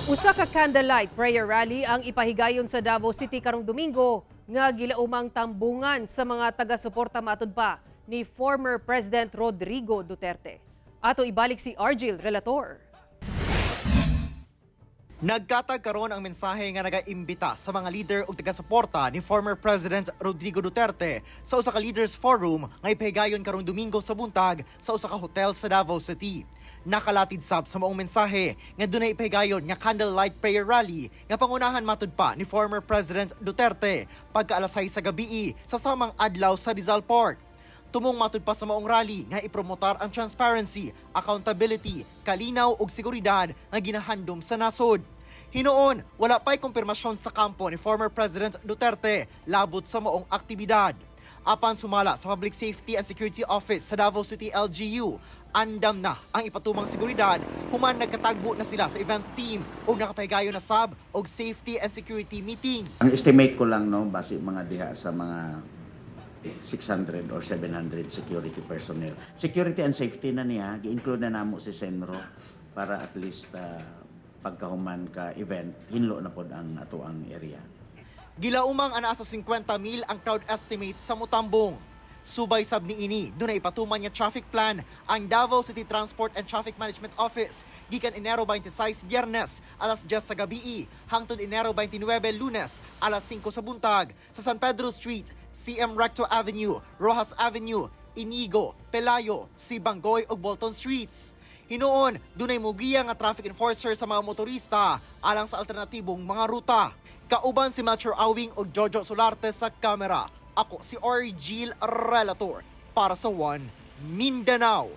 Usa ka candlelight prayer rally ang ipahigayon sa Davao City karong Domingo nga gilaumang tambungan sa mga taga-suporta, matud pa ni former President Rodrigo Duterte. Ato ibalik si Argil Relator. Nagkatag karon ang mensahe nga nagaimbita sa mga leader ug taga-suporta ni former President Rodrigo Duterte sa usa ka leaders forum nga ipahigayon karong Domingo sa buntag sa usa ka hotel sa Davao City. Nakalatid sab sa maong mensahe nga dunay ipahigayon nga candlelight prayer rally nga pangunahan, matud pa ni former President Duterte, pagka alas 6 sa gabii sa samang adlaw sa Rizal Park. Tumong, matud pa sa maong rally, nga ipromotar ang transparency, accountability, kalinaw ug seguridad nga ginahandom sa nasod. Hinuon, wala pa'y kumpirmasyon sa kampo ni former President Duterte labot sa maong aktibidad. Apan sumala sa Public Safety and Security Office sa Davao City LGU, andam na ang ipatumang seguridad human nagkatagbo na sila sa events team ug nakapahigayon na sab og safety and security meeting. Ang estimate ko lang, no, base mga diha sa mga 600 or 700 security personnel. Security and safety na niya, gi-include na namo si CENRO para at least pagkahuman ka event, hinlo na pod ang atoang area. Gilaumang anaa sa 50 mil ang crowd estimate sa mutambong. Subay sab niini, dunay ipatuman nga traffic plan ang Davao City Transport and Traffic Management Office gikan Enero 26, Biyernes, alas 10 sa gabii hangtod Enero 29, Lunes, alas 5 sa buntag sa San Pedro Street, CM Recto Avenue, Roxas Avenue, Inigo, Pelayo, Sibanggoy ug Bolton Streets. Hinuon, dunay mugiya nga traffic enforcer sa mga motorista alang sa alternatibong mga ruta. Kauban si Melchor Awing ug Jojo Solarte sa kamera. Ako si Orgil Relator para sa One Mindanao.